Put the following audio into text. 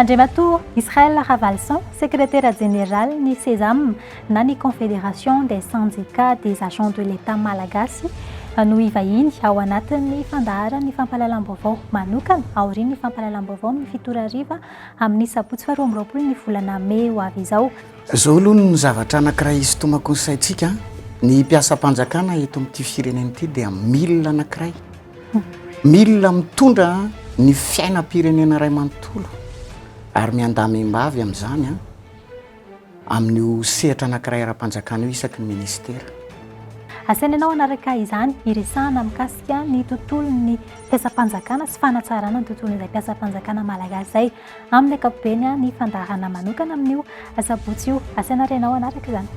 Andriamatoa Israël Ravalison, sekretera jeneralin'ny Sesam na ny Confédération des syndicats des agents de l'Etat malagasy no hivahiny ao anatin'ny fandaharan'ny fampahalalam-baovao manokana aorian'ny fampahalalam-baovao amin'ny fito ora hariva amin'ny sabotsy faha 22 ny volana mey ho avy izao. Izao aloha ny zavatra anankiray isintomako ny saintsika, ny mpiasam-panjakana eto amin'ity firenena ity dia milina anankiray, milina mitondra ny fiainam-pirenena iray manontolo ary miandamim-bavy amin'izany amin'io sehatra anankiray ara-panjakana io isaky ny minisitera. Asaina ianao hanaraka izany hiresahana mikasika ny tontolon'ny mpiasam-panjakana sy fanatsarana ny tontolon'izay mpiasam-panjakana malagasy izay. Amin'ny ankapobeny ny fandaharana manokana amin'io sabotsy io. Asaina ary ianao hanaraka izany.